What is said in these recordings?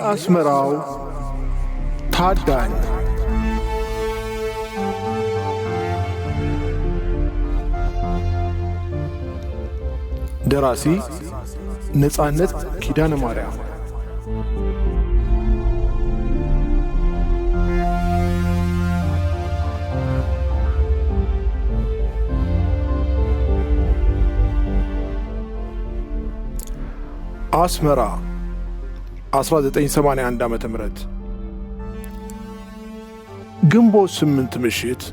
የአስመራው ታዳኝ። ደራሲ ነጻነት ኪዳነ ማርያም። አስመራ 1981 ዓ.ም። ግንቦት 8 ምሽት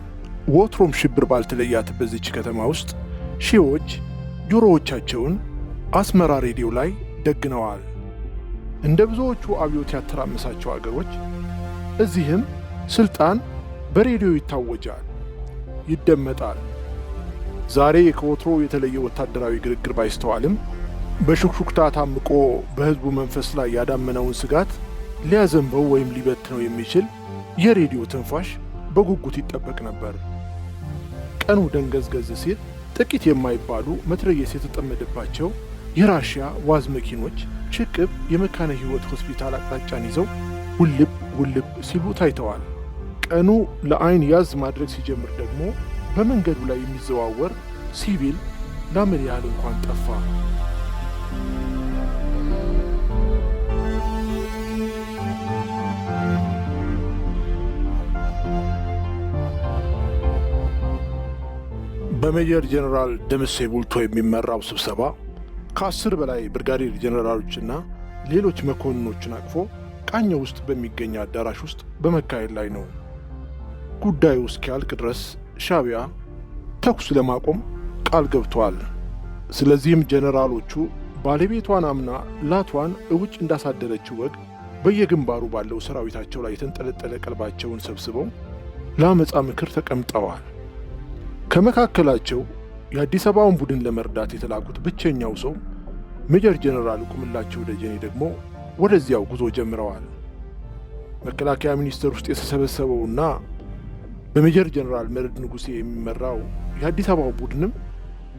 ወትሮም ሽብር ባልተለያት በዚች ከተማ ውስጥ ሺዎች ጆሮዎቻቸውን አስመራ ሬዲዮ ላይ ደግነዋል። እንደ ብዙዎቹ አብዮት ያተራመሳቸው አገሮች እዚህም ስልጣን በሬዲዮ ይታወጃል፣ ይደመጣል። ዛሬ ከወትሮ የተለየ ወታደራዊ ግርግር ባይስተዋልም በሹክሹክታ ታምቆ በሕዝቡ መንፈስ ላይ ያዳመነውን ስጋት ሊያዘንበው ወይም ሊበትነው የሚችል የሬዲዮ ትንፋሽ በጉጉት ይጠበቅ ነበር። ቀኑ ደንገዝገዝ ሲል ጥቂት የማይባሉ መትረየስ የተጠመደባቸው የራሽያ ዋዝ መኪኖች ሽቅብ የመካነ ሕይወት ሆስፒታል አቅጣጫን ይዘው ውልብ ውልብ ሲሉ ታይተዋል። ቀኑ ለአይን ያዝ ማድረግ ሲጀምር ደግሞ በመንገዱ ላይ የሚዘዋወር ሲቪል ላመል ያህል እንኳን ጠፋ። በሜጀር ጀነራል ደምሴ ቡልቶ የሚመራው ስብሰባ ከ10 በላይ ብርጋዴር ጀነራሎችና ሌሎች መኮንኖችን አቅፎ ቃኘው ውስጥ በሚገኝ አዳራሽ ውስጥ በመካሄድ ላይ ነው። ጉዳዩ እስኪያልቅ ድረስ ሻዕቢያ ተኩስ ለማቆም ቃል ገብቷል። ስለዚህም ጀነራሎቹ ባለቤቷን አምና ላቷን እውጭ እንዳሳደረችው ወግ በየግንባሩ ባለው ሰራዊታቸው ላይ የተንጠለጠለ ቀልባቸውን ሰብስበው ለአመፃ ምክር ተቀምጠዋል። ከመካከላቸው የአዲስ አበባውን ቡድን ለመርዳት የተላኩት ብቸኛው ሰው ሜጀር ጀነራል ቁምላቸው ደጀኔ ደግሞ ወደዚያው ጉዞ ጀምረዋል። መከላከያ ሚኒስቴር ውስጥ የተሰበሰበውና በሜጀር ጀነራል መርዕድ ንጉሴ የሚመራው የአዲስ አበባው ቡድንም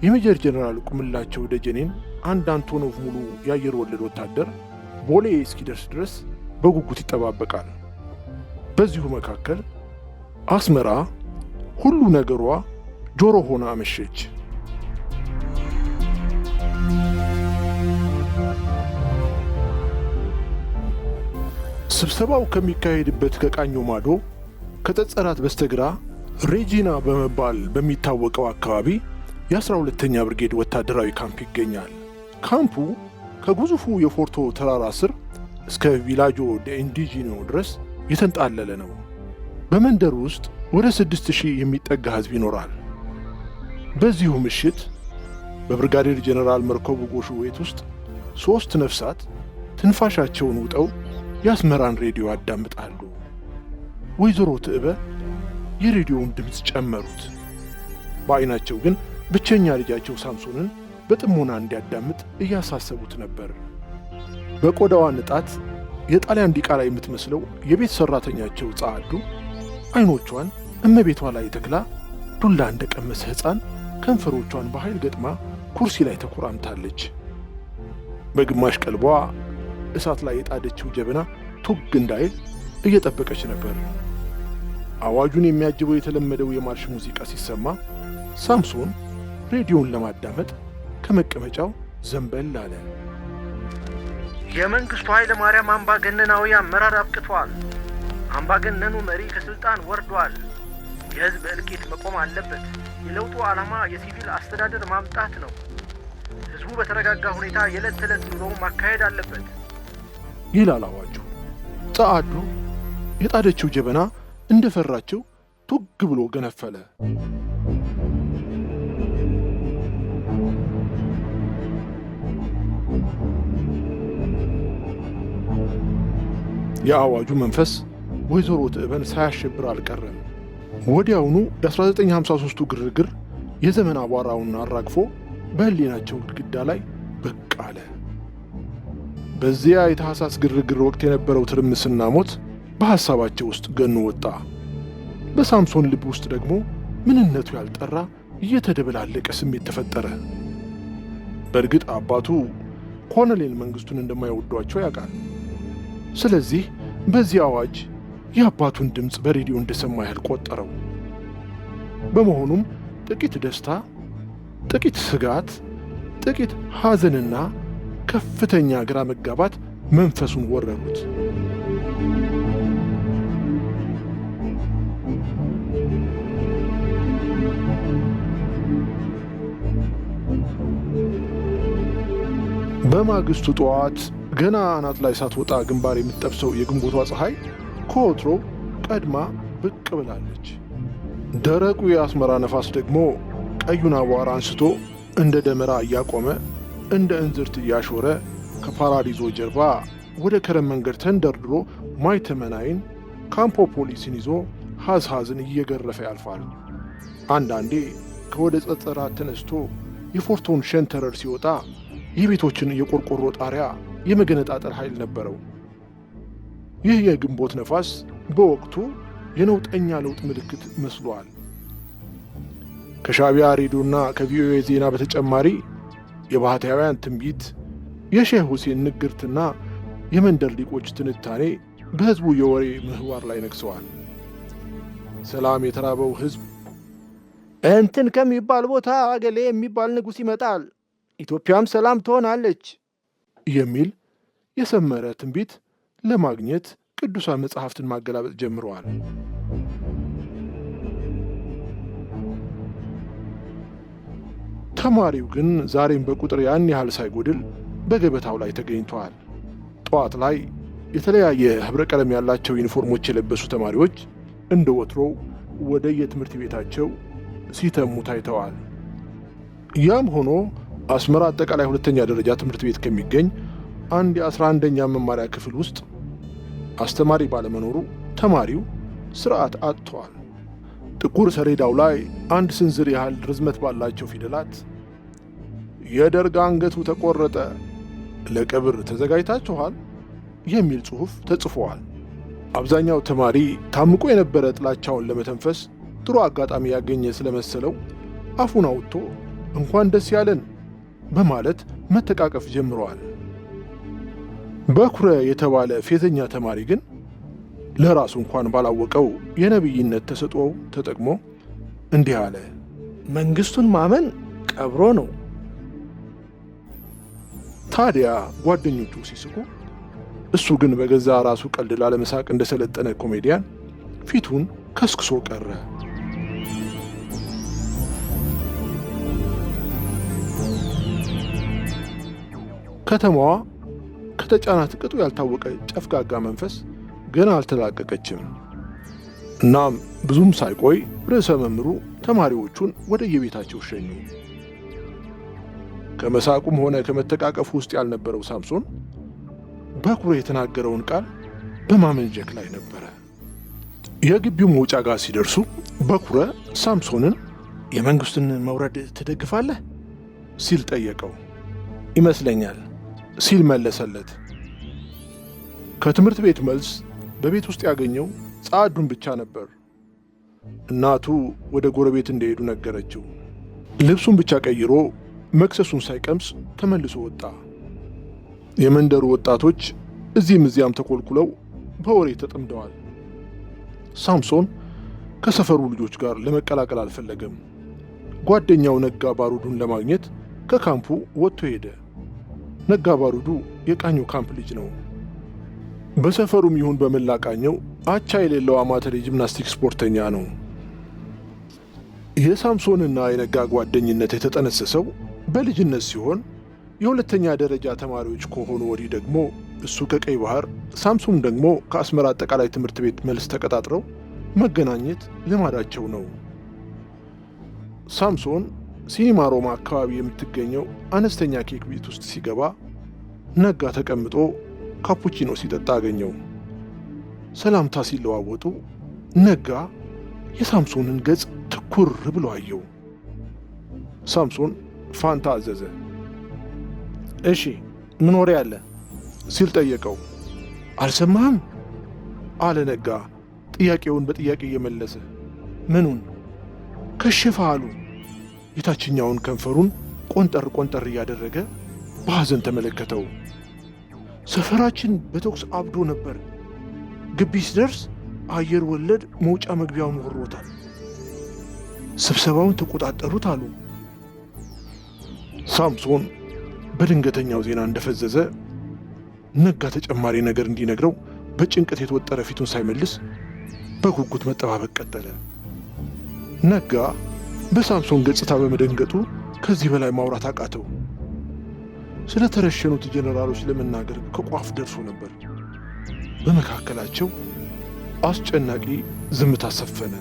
የሜጀር ጀነራል ቁምላቸው ደጀኔን አንድ አንቶኖቭ ሙሉ የአየር ወለድ ወታደር ቦሌ እስኪደርስ ድረስ በጉጉት ይጠባበቃል። በዚሁ መካከል አስመራ ሁሉ ነገሯ ጆሮ ሆና አመሸች። ስብሰባው ከሚካሄድበት ከቃኘው ማዶ ከጸጸራት በስተግራ ሬጂና በመባል በሚታወቀው አካባቢ የ12ኛ ብርጌድ ወታደራዊ ካምፕ ይገኛል። ካምፑ ከግዙፉ የፎርቶ ተራራ ስር እስከ ቪላጆ ደኢንዲጂኖ ድረስ የተንጣለለ ነው። በመንደሩ ውስጥ ወደ 6000 የሚጠጋ ሕዝብ ይኖራል። በዚሁ ምሽት በብርጋዴር ጀነራል መርከቡ ጎሹ ቤት ውስጥ 3 ነፍሳት ትንፋሻቸውን ውጠው የአስመራን ሬዲዮ ያዳምጣሉ። ወይዘሮ ትዕበ የሬዲዮውን ድምፅ ጨመሩት። በዐይናቸው ግን ብቸኛ ልጃቸው ሳምሶንን በጥሞና እንዲያዳምጥ እያሳሰቡት ነበር። በቆዳዋ ንጣት የጣሊያን ዲቃላ የምትመስለው የቤት ሠራተኛቸው ጻዕዱ ዐይኖቿን እመቤቷ ላይ ተክላ ዱላ እንደቀመሰ ሕፃን ከንፈሮቿን በኃይል ገጥማ ኩርሲ ላይ ተኮራምታለች። በግማሽ ቀልቧ እሳት ላይ የጣደችው ጀበና ቱግ እንዳይል እየጠበቀች ነበር። አዋጁን የሚያጅበው የተለመደው የማርሽ ሙዚቃ ሲሰማ ሳምሶን ሬዲዮን ለማዳመጥ ከመቀመጫው ዘንበል አለ። የመንግስቱ ኃይለ ማርያም አምባገነናዊ አመራር አብቅቷል። አምባገነኑ መሪ ከስልጣን ወርዷል። የሕዝብ እልቂት መቆም አለበት። የለውጡ ዓላማ የሲቪል አስተዳደር ማምጣት ነው። ሕዝቡ በተረጋጋ ሁኔታ የዕለት ተዕለት ኑሮውን ማካሄድ አለበት ይላል አዋጁ። ጸዓዱ የጣደችው ጀበና እንደፈራችው ቱግ ብሎ ገነፈለ። የአዋጁ መንፈስ ወይዘሮ ትዕበን ሳያሸብር አልቀረም። ወዲያውኑ የ1953ቱ ግርግር የዘመን አቧራውን አራግፎ በሕሊናቸው ግድግዳ ላይ ብቅ አለ። በዚያ የታህሳስ ግርግር ወቅት የነበረው ትርምስና ሞት በሐሳባቸው ውስጥ ገኖ ወጣ። በሳምሶን ልብ ውስጥ ደግሞ ምንነቱ ያልጠራ እየተደበላለቀ ስሜት ተፈጠረ። በእርግጥ አባቱ ኮሎኔል መንግስቱን እንደማይወዷቸው ያውቃል። ስለዚህ በዚህ አዋጅ የአባቱን ድምፅ በሬዲዮ እንደሰማ ያህል ቆጠረው። በመሆኑም ጥቂት ደስታ፣ ጥቂት ስጋት፣ ጥቂት ሐዘንና ከፍተኛ ግራ መጋባት መንፈሱን ወረሩት። በማግስቱ ጠዋት ገና አናት ላይ ሳትወጣ ግንባር የምትጠብሰው የግንቦቷ ፀሐይ ከወትሮ ቀድማ ብቅ ብላለች። ደረቁ የአስመራ ነፋስ ደግሞ ቀዩን አቧራ አንስቶ እንደ ደመራ እያቆመ እንደ እንዝርት እያሾረ ከፓራዲዞ ጀርባ ወደ ከረን መንገድ ተንደርድሮ ማይተመናይን ካምፖ ፖሊስን ይዞ ሐዝሐዝን እየገረፈ ያልፋል። አንዳንዴ ከወደ ጸጸራት ተነስቶ የፎርቶን ሸንተረር ሲወጣ የቤቶችን የቆርቆሮ ጣሪያ የመገነጣጠል ኃይል ነበረው። ይህ የግንቦት ነፋስ በወቅቱ የነውጠኛ ለውጥ ምልክት መስሏል። ከሻዕቢያ ሬዲዮና ከቪኦኤ ዜና በተጨማሪ የባህታውያን ትንቢት፣ የሼህ ሁሴን ንግርትና የመንደር ሊቆች ትንታኔ በሕዝቡ የወሬ ምህዋር ላይ ነግሰዋል። ሰላም የተራበው ሕዝብ እንትን ከሚባል ቦታ አገሌ የሚባል ንጉሥ ይመጣል፣ ኢትዮጵያም ሰላም ትሆናለች የሚል የሰመረ ትንቢት ለማግኘት ቅዱሳን መጽሐፍትን ማገላበጥ ጀምረዋል። ተማሪው ግን ዛሬም በቁጥር ያን ያህል ሳይጎድል በገበታው ላይ ተገኝቷል። ጠዋት ላይ የተለያየ ህብረ ቀለም ያላቸው ዩኒፎርሞች የለበሱ ተማሪዎች እንደ ወትሮው ወደ የትምህርት ቤታቸው ሲተሙ ታይተዋል። ያም ሆኖ አስመራ አጠቃላይ ሁለተኛ ደረጃ ትምህርት ቤት ከሚገኝ አንድ የ11ኛ መማሪያ ክፍል ውስጥ አስተማሪ ባለመኖሩ ተማሪው ስርዓት አጥቷል። ጥቁር ሰሌዳው ላይ አንድ ስንዝር ያህል ርዝመት ባላቸው ፊደላት የደርግ አንገቱ ተቆረጠ፣ ለቀብር ተዘጋጅታችኋል የሚል ጽሑፍ ተጽፏል። አብዛኛው ተማሪ ታምቆ የነበረ ጥላቻውን ለመተንፈስ ጥሩ አጋጣሚ ያገኘ ስለመሰለው አፉን አውጥቶ እንኳን ደስ ያለን በማለት መተቃቀፍ ጀምረዋል። በኩረ የተባለ ፌዘኛ ተማሪ ግን ለራሱ እንኳን ባላወቀው የነቢይነት ተሰጥኦው ተጠቅሞ እንዲህ አለ። መንግስቱን ማመን ቀብሮ ነው። ታዲያ ጓደኞቹ ሲስቁ፣ እሱ ግን በገዛ ራሱ ቀልድ ላለመሳቅ እንደሰለጠነ ኮሜዲያን ፊቱን ከስክሶ ቀረ። ከተማዋ ከተጫናት ቅጡ ያልታወቀ ጨፍጋጋ መንፈስ ገና አልተላቀቀችም። እናም ብዙም ሳይቆይ ርዕሰ መምህሩ ተማሪዎቹን ወደ የቤታቸው ሸኙ። ከመሳቁም ሆነ ከመተቃቀፉ ውስጥ ያልነበረው ሳምሶን በኩረ የተናገረውን ቃል በማመንጀክ ላይ ነበረ። የግቢው መውጫ ጋር ሲደርሱ በኩረ ሳምሶንን የመንግስቱን መውረድ ትደግፋለህ ሲል ጠየቀው። ይመስለኛል ሲል መለሰለት። ከትምህርት ቤት መልስ በቤት ውስጥ ያገኘው ጻዕዱን ብቻ ነበር። እናቱ ወደ ጎረቤት እንደሄዱ ነገረችው። ልብሱን ብቻ ቀይሮ መክሰሱን ሳይቀምስ ተመልሶ ወጣ። የመንደሩ ወጣቶች እዚህም እዚያም ተኮልኩለው በወሬ ተጠምደዋል። ሳምሶን ከሰፈሩ ልጆች ጋር ለመቀላቀል አልፈለገም። ጓደኛው ነጋ ባሩዱን ለማግኘት ከካምፑ ወጥቶ ሄደ። ነጋ ባሩዱ የቃኘው ካምፕ ልጅ ነው። በሰፈሩም ይሁን በመላ ቃኘው አቻ የሌለው አማተር የጂምናስቲክ ስፖርተኛ ነው። የሳምሶንና የነጋ ጓደኝነት የተጠነሰሰው በልጅነት ሲሆን የሁለተኛ ደረጃ ተማሪዎች ከሆኑ ወዲህ ደግሞ እሱ ከቀይ ባህር፣ ሳምሶን ደግሞ ከአስመራ አጠቃላይ ትምህርት ቤት መልስ ተቀጣጥረው መገናኘት ልማዳቸው ነው። ሳምሶን ሲኒማ ሮማ አካባቢ የምትገኘው አነስተኛ ኬክ ቤት ውስጥ ሲገባ ነጋ ተቀምጦ ካፑቺኖ ሲጠጣ አገኘው። ሰላምታ ሲለዋወጡ ነጋ የሳምሶንን ገጽ ትኩር ብሎ አየው። ሳምሶን ፋንታ አዘዘ። እሺ ምን ወሬ አለ ሲል ጠየቀው። አልሰማህም አለ ነጋ ጥያቄውን በጥያቄ እየመለሰ። ምኑን? ከሸፈ አሉ። የታችኛውን ከንፈሩን ቆንጠር ቆንጠር እያደረገ በሐዘን ተመለከተው። ሰፈራችን በተኩስ አብዶ ነበር። ግቢ ስደርስ አየር ወለድ መውጫ መግቢያውን ወሮታል። ስብሰባውን ተቆጣጠሩት አሉ። ሳምሶን በድንገተኛው ዜና እንደፈዘዘ ነጋ ተጨማሪ ነገር እንዲነግረው በጭንቀት የተወጠረ ፊቱን ሳይመልስ በጉጉት መጠባበቅ ቀጠለ። ነጋ በሳምሶን ገጽታ በመደንገጡ ከዚህ በላይ ማውራት አቃተው። ስለተረሸኑት ጀነራሎች ለመናገር ከቋፍ ደርሶ ነበር። በመካከላቸው አስጨናቂ ዝምታ ሰፈነ።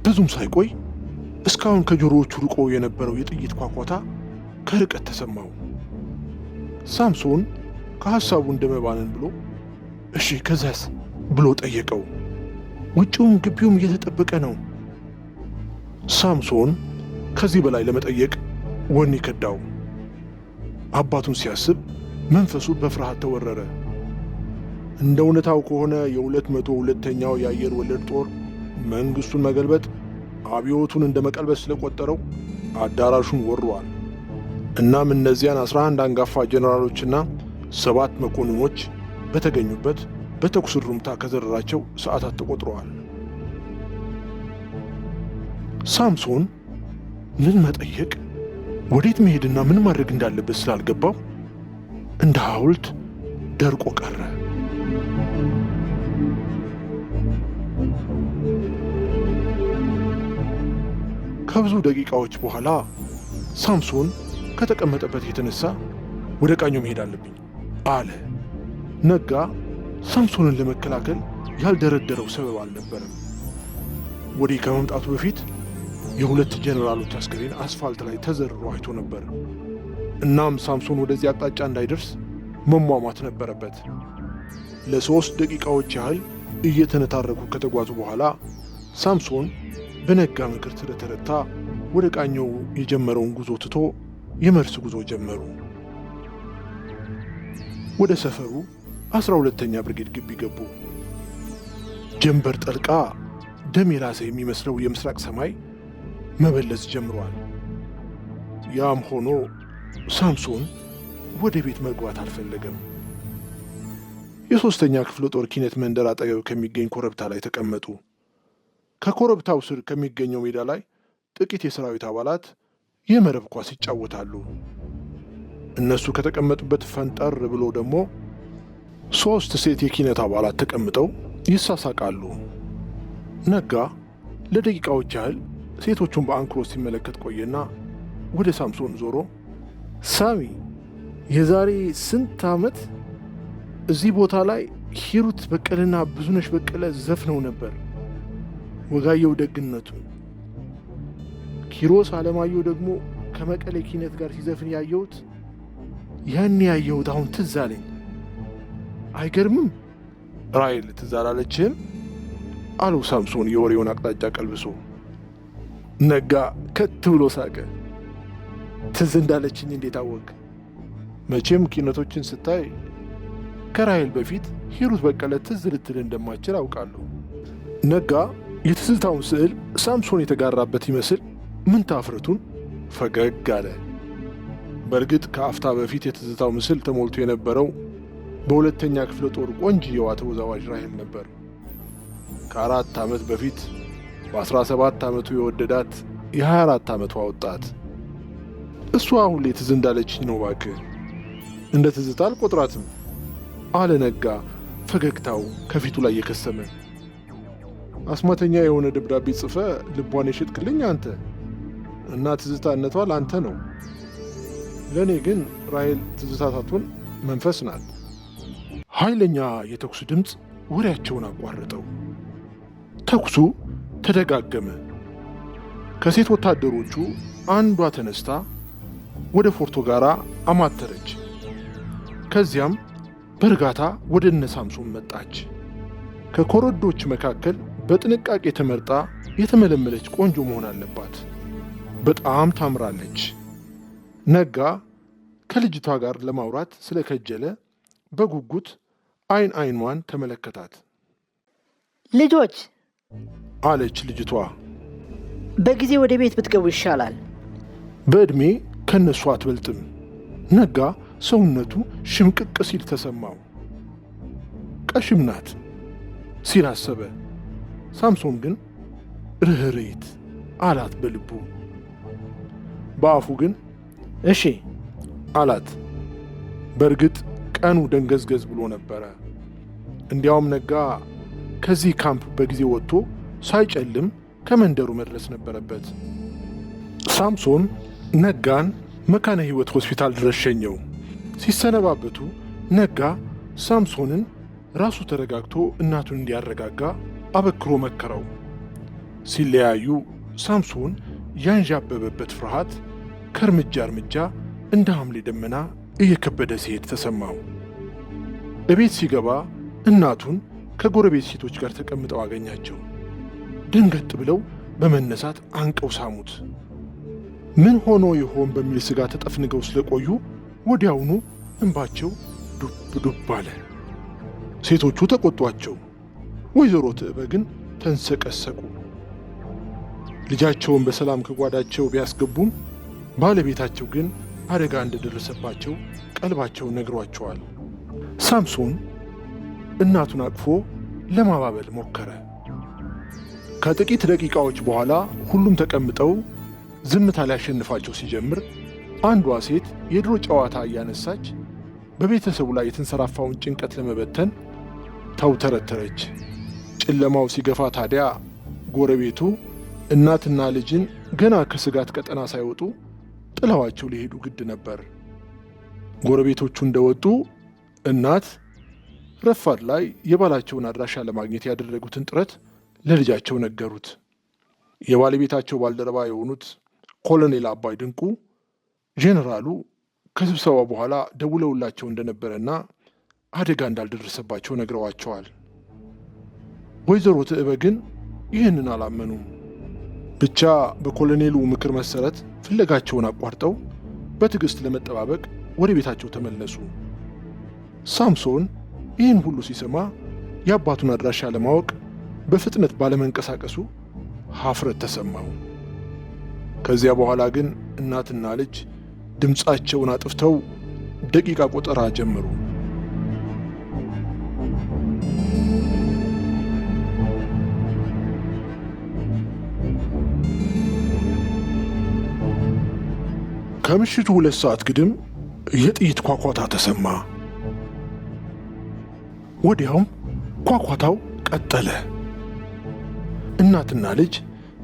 ብዙም ሳይቆይ እስካሁን ከጆሮዎቹ ርቆ የነበረው የጥይት ኳኳታ ከርቀት ተሰማው። ሳምሶን ከሐሳቡ እንደመባነን ብሎ እሺ ከዛስ ብሎ ጠየቀው። ውጭውም ግቢውም እየተጠበቀ ነው። ሳምሶን ከዚህ በላይ ለመጠየቅ ወኔ ከዳው። አባቱን ሲያስብ መንፈሱ በፍርሃት ተወረረ። እንደ እውነታው ከሆነ የ202ኛው የአየር ወለድ ጦር መንግስቱን መገልበጥ አብዮቱን እንደ መቀልበስ ስለቆጠረው አዳራሹን ወሯል። እናም እነዚያን 11 አንጋፋ ጄኔራሎችና 7 መኮንኖች በተገኙበት በተኩስ ሩምታ ከዘረራቸው ሰዓታት ተቆጥረዋል። ሳምሶን ምን መጠየቅ፣ ወዴት መሄድና ምን ማድረግ እንዳለበት ስላልገባው እንደ ሐውልት ደርቆ ቀረ። ከብዙ ደቂቃዎች በኋላ ሳምሶን ከተቀመጠበት የተነሳ ወደ ቃኘው መሄድ አለብኝ አለ። ነጋ ሳምሶንን ለመከላከል ያልደረደረው ሰበብ አልነበረም። ወዲህ ከመምጣቱ በፊት የሁለት ጄኔራሎች አስከሬን አስፋልት ላይ ተዘርሮ አይቶ ነበር። እናም ሳምሶን ወደዚህ አቅጣጫ እንዳይደርስ መሟሟት ነበረበት። ለ3 ደቂቃዎች ያህል እየተነታረኩ ከተጓዙ በኋላ ሳምሶን በነጋ ምክር ስለተረታ ወደ ቃኘው የጀመረውን ጉዞ ትቶ የመልስ ጉዞ ጀመሩ። ወደ ሰፈሩ 12ኛ ብርጌድ ግቢ ገቡ። ጀንበር ጠልቃ ደም የላሰ የሚመስለው የምስራቅ ሰማይ መበለዝ ጀምሯል። ያም ሆኖ ሳምሶን ወደ ቤት መግባት አልፈለገም። የሶስተኛ ክፍለ ጦር ኪነት መንደር አጠገብ ከሚገኝ ኮረብታ ላይ ተቀመጡ። ከኮረብታው ስር ከሚገኘው ሜዳ ላይ ጥቂት የሰራዊት አባላት የመረብ ኳስ ይጫወታሉ። እነሱ ከተቀመጡበት ፈንጠር ብሎ ደግሞ 3 ሴት የኪነት አባላት ተቀምጠው ይሳሳቃሉ። ነጋ ለደቂቃዎች ያህል ሴቶቹን በአንክሮ ሲመለከት ቆየና ወደ ሳምሶን ዞሮ ሳሚ፣ የዛሬ ስንት ዓመት እዚህ ቦታ ላይ ሂሩት በቀለና ብዙነሽ በቀለ ዘፍነው ነበር። ወጋየሁ ደግነቱ፣ ኪሮስ አለማየሁ ደግሞ ከመቀሌ ኪነት ጋር ሲዘፍን ያየሁት ያን ያየሁት አሁን ትዝ አለኝ። አይገርምም? ራሔል ትዝ አላለችህም? አለው ሳምሶን የወሬውን አቅጣጫ ቀልብሶ። ነጋ ከት ብሎ ሳቀ። ትዝ እንዳለችኝ እንዴት አወቅ? መቼም ኪነቶችን ስታይ ከራሔል በፊት ሂሩት በቀለ ትዝ ልትል እንደማችል አውቃለሁ። ነጋ የትዝታውን ስዕል ሳምሶን የተጋራበት ይመስል ምን ታፍረቱን ፈገግ አለ። በእርግጥ ከአፍታ በፊት የትዝታው ምስል ተሞልቶ የነበረው በሁለተኛ ክፍለ ጦር ቆንጅየዋ ተወዛዋዥ ራሔል ነበር። ከ4 ዓመት በፊት በ17 ዓመቱ የወደዳት የ24 ዓመቷ ወጣት። እሷ ሁሌ ትዝ እንዳለችኝ ነው እባክህ፣ እንደ ትዝታ አልቆጥራትም አለ ነጋ ፈገግታው ከፊቱ ላይ የከሰመ። አስማተኛ የሆነ ደብዳቤ ጽፈ ልቧን የሸጥክልኝ አንተ እና ትዝታነቷ ለአንተ ነው። ለእኔ ግን ራሔል ትዝታታቱን መንፈስ ናት። ኃይለኛ የተኩስ ድምፅ ወሬያቸውን አቋረጠው። ተኩሱ ተደጋገመ። ከሴት ወታደሮቹ አንዷ ተነስታ ወደ ፎርቶ ጋራ አማተረች። ከዚያም በእርጋታ ወደ እነ ሳምሶን መጣች። ከኮረዶች መካከል በጥንቃቄ ተመርጣ የተመለመለች ቆንጆ መሆን አለባት። በጣም ታምራለች። ነጋ ከልጅቷ ጋር ለማውራት ስለከጀለ በጉጉት አይን አይኗን ተመለከታት። ልጆች አለች ልጅቷ፣ በጊዜ ወደ ቤት ብትገቡ ይሻላል። በዕድሜ ከነሱ አትበልጥም። ነጋ ሰውነቱ ሽምቅቅ ሲል ተሰማው። ቀሽም ናት ሲል አሰበ። ሳምሶን ግን ርኅርይት አላት በልቡ። በአፉ ግን እሺ አላት። በእርግጥ ቀኑ ደንገዝገዝ ብሎ ነበረ። እንዲያውም ነጋ ከዚህ ካምፕ በጊዜ ወጥቶ ሳይጨልም ከመንደሩ መድረስ ነበረበት። ሳምሶን ነጋን መካነ ሕይወት ሆስፒታል ድረስ ሸኘው። ሲሰነባበቱ ነጋ ሳምሶንን ራሱ ተረጋግቶ እናቱን እንዲያረጋጋ አበክሮ መከረው። ሲለያዩ ሳምሶን ያንዣበበበት ፍርሃት ከእርምጃ እርምጃ እንደ ሐምሌ ደመና እየከበደ ሲሄድ ተሰማው። እቤት ሲገባ እናቱን ከጎረቤት ሴቶች ጋር ተቀምጠው አገኛቸው። ደንገጥ ብለው በመነሳት አንቀው ሳሙት። ምን ሆኖ ይሆን በሚል ስጋት ተጠፍንገው ስለቆዩ ወዲያውኑ እንባቸው ዱብ ዱብ አለ። ሴቶቹ ተቆጧቸው። ወይዘሮ ትዕበ ግን ተንሰቀሰቁ። ልጃቸውን በሰላም ከጓዳቸው ቢያስገቡም ባለቤታቸው ግን አደጋ እንደደረሰባቸው ቀልባቸው ነግሯቸዋል። ሳምሶን እናቱን አቅፎ ለማባበል ሞከረ። ከጥቂት ደቂቃዎች በኋላ ሁሉም ተቀምጠው ዝምታ ሊያሸንፋቸው ሲጀምር አንዷ ሴት የድሮ ጨዋታ እያነሳች በቤተሰቡ ላይ የተንሰራፋውን ጭንቀት ለመበተን ተውተረተረች። ጨለማው ሲገፋ ታዲያ ጎረቤቱ እናትና ልጅን ገና ከስጋት ቀጠና ሳይወጡ ጥለዋቸው ሊሄዱ ግድ ነበር። ጎረቤቶቹ እንደወጡ እናት ረፋድ ላይ የባላቸውን አድራሻ ለማግኘት ያደረጉትን ጥረት ለልጃቸው ነገሩት። የባለቤታቸው ባልደረባ የሆኑት ኮሎኔል አባይ ድንቁ ጄኔራሉ ከስብሰባ በኋላ ደውለውላቸው እንደነበረና አደጋ እንዳልደረሰባቸው ነግረዋቸዋል። ወይዘሮ ትዕበ ግን ይህንን አላመኑም። ብቻ በኮሎኔሉ ምክር መሰረት ፍለጋቸውን አቋርጠው በትዕግስት ለመጠባበቅ ወደ ቤታቸው ተመለሱ። ሳምሶን ይህን ሁሉ ሲሰማ የአባቱን አድራሻ ለማወቅ በፍጥነት ባለመንቀሳቀሱ ሀፍረት ተሰማው። ከዚያ በኋላ ግን እናትና ልጅ ድምፃቸውን አጥፍተው ደቂቃ ቆጠራ ጀመሩ። ከምሽቱ 2 ሰዓት ግድም የጥይት ኳኳታ ተሰማ። ወዲያውም ኳኳታው ቀጠለ። እናትና ልጅ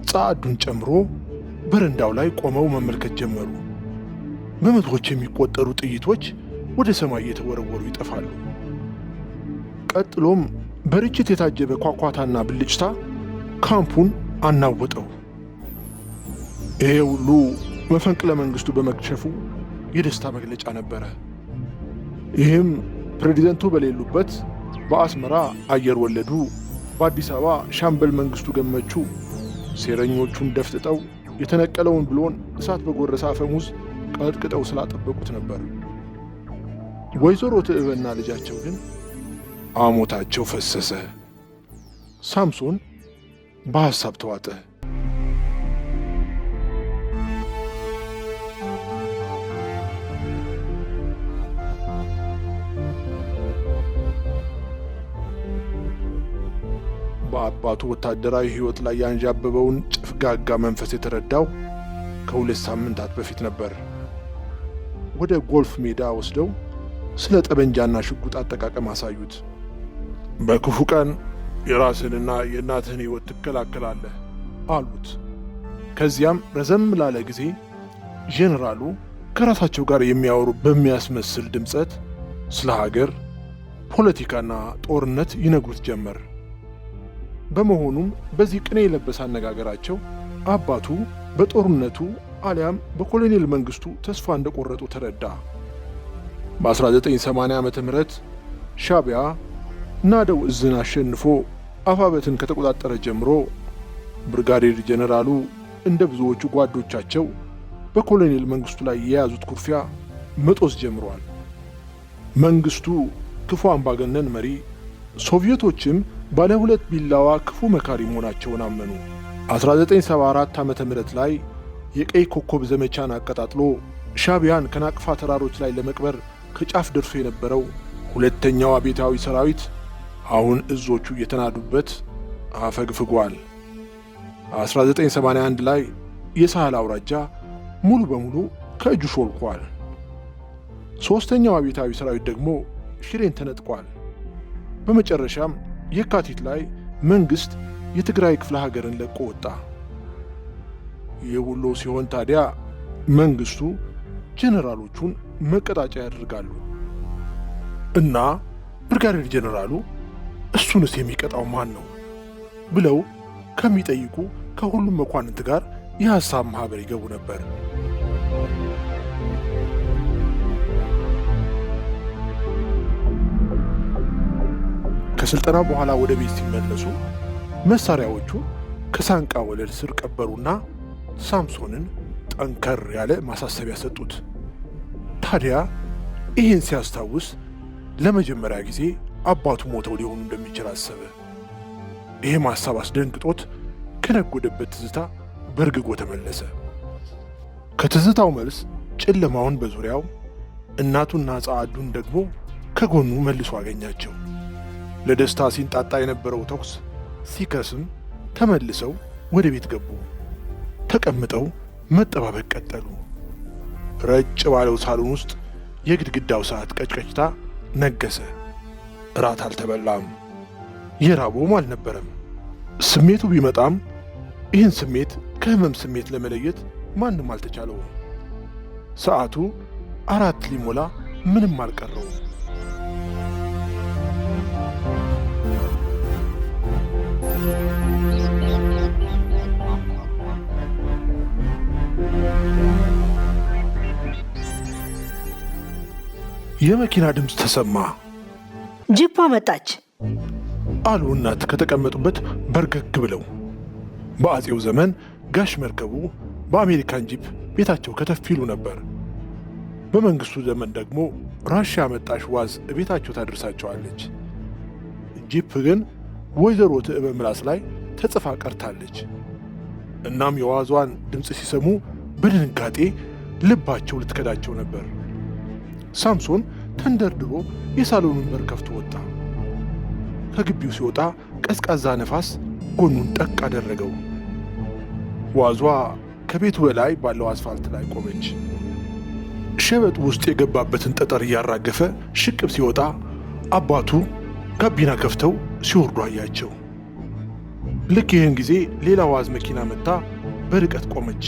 ጻዕዱን ጨምሮ በረንዳው ላይ ቆመው መመልከት ጀመሩ። በመቶዎች የሚቆጠሩ ጥይቶች ወደ ሰማይ እየተወረወሩ ይጠፋሉ። ቀጥሎም በርችት የታጀበ ኳኳታና ብልጭታ ካምፑን አናወጠው። ይሄ ሁሉ መፈንቅለ መንግስቱ በመክሸፉ የደስታ መግለጫ ነበረ። ይህም ፕሬዚደንቱ በሌሉበት በአስመራ አየር ወለዱ፣ በአዲስ አበባ ሻምበል መንግስቱ ገመቹ ሴረኞቹን ደፍጥጠው የተነቀለውን ብሎን እሳት በጎረሰ አፈሙዝ ቀጥቅጠው ስላጠበቁት ነበር። ወይዘሮ ትዕበና ልጃቸው ግን አሞታቸው ፈሰሰ። ሳምሶን በሐሳብ ተዋጠ። በአባቱ ወታደራዊ ሕይወት ላይ ያንዣበበውን ጭፍጋጋ መንፈስ የተረዳው ከ2 ሳምንታት በፊት ነበር። ወደ ጎልፍ ሜዳ ወስደው ስለ ጠበንጃና ሽጉጥ አጠቃቀም አሳዩት። በክፉ ቀን የራስህንና የእናትህን ሕይወት ትከላከላለህ አሉት። ከዚያም ረዘም ላለ ጊዜ ጄኔራሉ ከራሳቸው ጋር የሚያወሩ በሚያስመስል ድምፀት ስለ ሀገር ፖለቲካና ጦርነት ይነግሩት ጀመር። በመሆኑም በዚህ ቅኔ የለበሰ አነጋገራቸው አባቱ በጦርነቱ አሊያም በኮሎኔል መንግስቱ ተስፋ እንደቆረጡ ተረዳ። በ1980 ዓ ም ሻዕቢያ ናደው እዝን አሸንፎ አፋበትን ከተቆጣጠረ ጀምሮ ብርጋዴር ጄኔራሉ እንደ ብዙዎቹ ጓዶቻቸው በኮሎኔል መንግስቱ ላይ የያዙት ኩርፊያ መጦዝ ጀምሯል። መንግስቱ ክፉ አምባገነን መሪ፣ ሶቪየቶችም ባለ ሁለት ቢላዋ ክፉ መካሪ መሆናቸውን አመኑ። 1974 ዓ ም ላይ የቀይ ኮከብ ዘመቻን አቀጣጥሎ ሻዕቢያን ከናቅፋ ተራሮች ላይ ለመቅበር ከጫፍ ደርሶ የነበረው ሁለተኛው አብዮታዊ ሰራዊት አሁን እዞቹ እየተናዱበት አፈግፍጓል። 1981 ላይ የሳህል አውራጃ ሙሉ በሙሉ ከእጁ ሾልኳል። ሦስተኛው አብዮታዊ ሰራዊት ደግሞ ሽሬን ተነጥቋል። በመጨረሻም የካቲት ላይ መንግሥት የትግራይ ክፍለ ሀገርን ለቆ ወጣ። ይህ ሁሉ ሲሆን ታዲያ መንግስቱ ጄኔራሎቹን መቀጣጫ ያደርጋሉ እና ብርጋዴር ጄኔራሉ እሱንስ የሚቀጣው ማን ነው ብለው ከሚጠይቁ ከሁሉም መኳንንት ጋር የሐሳብ ማኅበር ይገቡ ነበር። ከስልጠና በኋላ ወደ ቤት ሲመለሱ መሳሪያዎቹ ከሳንቃ ወለል ስር ቀበሩና ሳምሶንን ጠንከር ያለ ማሳሰቢያ ሰጡት። ታዲያ ይህን ሲያስታውስ ለመጀመሪያ ጊዜ አባቱ ሞተው ሊሆኑ እንደሚችል አሰበ። ይህም ሐሳብ አስደንግጦት ከነጎደበት ትዝታ በርግጎ ተመለሰ። ከትዝታው መልስ ጨለማውን በዙሪያው እናቱና ጻዕዱን ደግሞ ከጎኑ መልሶ አገኛቸው። ለደስታ ሲንጣጣ የነበረው ተኩስ ሲከስም ተመልሰው ወደ ቤት ገቡ። ተቀምጠው መጠባበቅ ቀጠሉ። ረጭ ባለው ሳሎን ውስጥ የግድግዳው ሰዓት ቀጭቀጭታ ነገሰ። እራት አልተበላም፣ የራቦም አልነበረም። ስሜቱ ቢመጣም ይህን ስሜት ከህመም ስሜት ለመለየት ማንም አልተቻለውም። ሰዓቱ 4 ሊሞላ ምንም አልቀረውም። የመኪና ድምፅ ተሰማ። ጂፓ መጣች አሉ እናት ከተቀመጡበት በርገግ ብለው። በአፄው ዘመን ጋሽ መርከቡ በአሜሪካን ጂፕ ቤታቸው ከተፍ ይሉ ነበር። በመንግስቱ ዘመን ደግሞ ራሻ መጣሽ ዋዝ ቤታቸው ታደርሳቸዋለች። ጂፕ ግን ወይዘሮ ትዕበ ምላስ ላይ ተጽፋ ቀርታለች። እናም የዋዟን ድምፅ ሲሰሙ በድንጋጤ ልባቸው ልትከዳቸው ነበር። ሳምሶን ተንደርድሮ የሳሎኑን በር ከፍቶ ወጣ። ከግቢው ሲወጣ ቀዝቃዛ ነፋስ ጎኑን ጠቅ አደረገው። ዋዟ ከቤቱ በላይ ባለው አስፋልት ላይ ቆመች። ሸበጡ ውስጥ የገባበትን ጠጠር እያራገፈ ሽቅብ ሲወጣ አባቱ ጋቢና ከፍተው ሲወርዱ አያቸው። ልክ ይህን ጊዜ ሌላ ዋዝ መኪና መጥታ በርቀት ቆመች።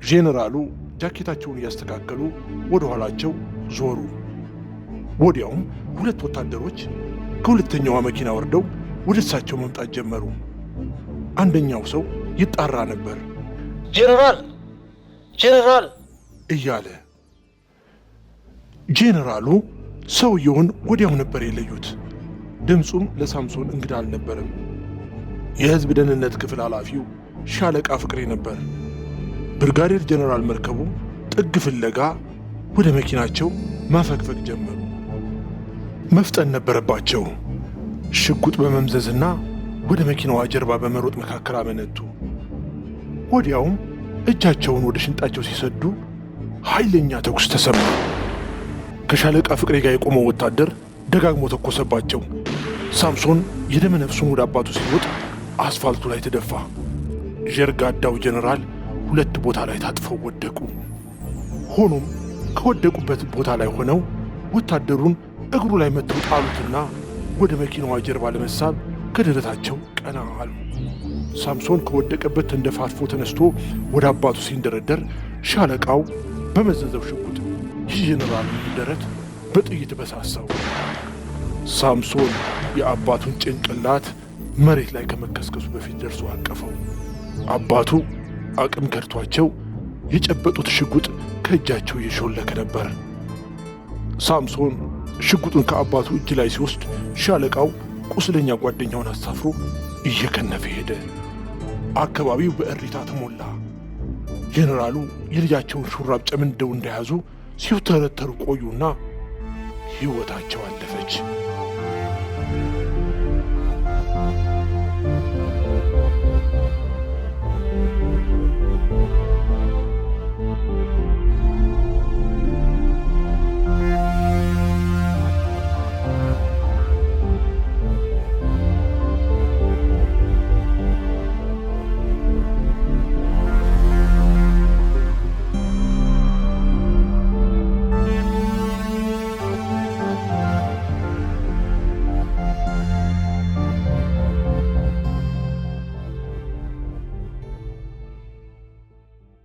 ጄኔራሉ ጃኬታቸውን እያስተካከሉ ወደ ኋላቸው ዞሩ። ወዲያውም ሁለት ወታደሮች ከሁለተኛዋ መኪና ወርደው ወደ እሳቸው መምጣት ጀመሩ። አንደኛው ሰው ይጣራ ነበር። ጄኔራል ጄኔራል እያለ። ጄኔራሉ ሰውየውን ወዲያው ነበር የለዩት። ድምፁም ለሳምሶን እንግዳ አልነበረም። የሕዝብ ደህንነት ክፍል ኃላፊው ሻለቃ ፍቅሬ ነበር። ብርጋዴር ጄኔራል መርከቡ ጥግ ፍለጋ ወደ መኪናቸው ማፈግፈግ ጀመሩ። መፍጠን ነበረባቸው። ሽጉጥ በመምዘዝና ወደ መኪናዋ ጀርባ በመሮጥ መካከል አመነቱ። ወዲያውም እጃቸውን ወደ ሽንጣቸው ሲሰዱ ኃይለኛ ተኩስ ተሰማ። ከሻለቃ ፍቅሬ ጋር የቆመው ወታደር ደጋግሞ ተኮሰባቸው። ሳምሶን የደመ ነፍሱን ወደ አባቱ ሲሮጥ አስፋልቱ ላይ ተደፋ። ዠርጋዳው ጄኔራል ሁለት ቦታ ላይ ታጥፈው ወደቁ። ሆኖም ከወደቁበት ቦታ ላይ ሆነው ወታደሩን እግሩ ላይ መትተው ጣሉትና ወደ መኪናዋ ጀርባ ለመሳብ ከደረታቸው ቀና አሉ። ሳምሶን ከወደቀበት ተንደፋድፎ ተነስቶ ወደ አባቱ ሲንደረደር ሻለቃው በመዘዘው ሽጉጥ የጄኔራሉን ደረት በጥይት በሳሳው። ሳምሶን የአባቱን ጭንቅላት መሬት ላይ ከመከስከሱ በፊት ደርሶ አቀፈው። አባቱ አቅም ከድቷቸው የጨበጡት ሽጉጥ ከእጃቸው እየሾለከ ነበር። ሳምሶን ሽጉጡን ከአባቱ እጅ ላይ ሲወስድ ሻለቃው ቁስለኛ ጓደኛውን አሳፍሮ እየከነፈ ሄደ። አካባቢው በእሪታ ተሞላ። ጄኔራሉ የልጃቸውን ሹራብ ጨምንደው እንደያዙ ሲውተረተሩ ቆዩና ሕይወታቸው አለፈች።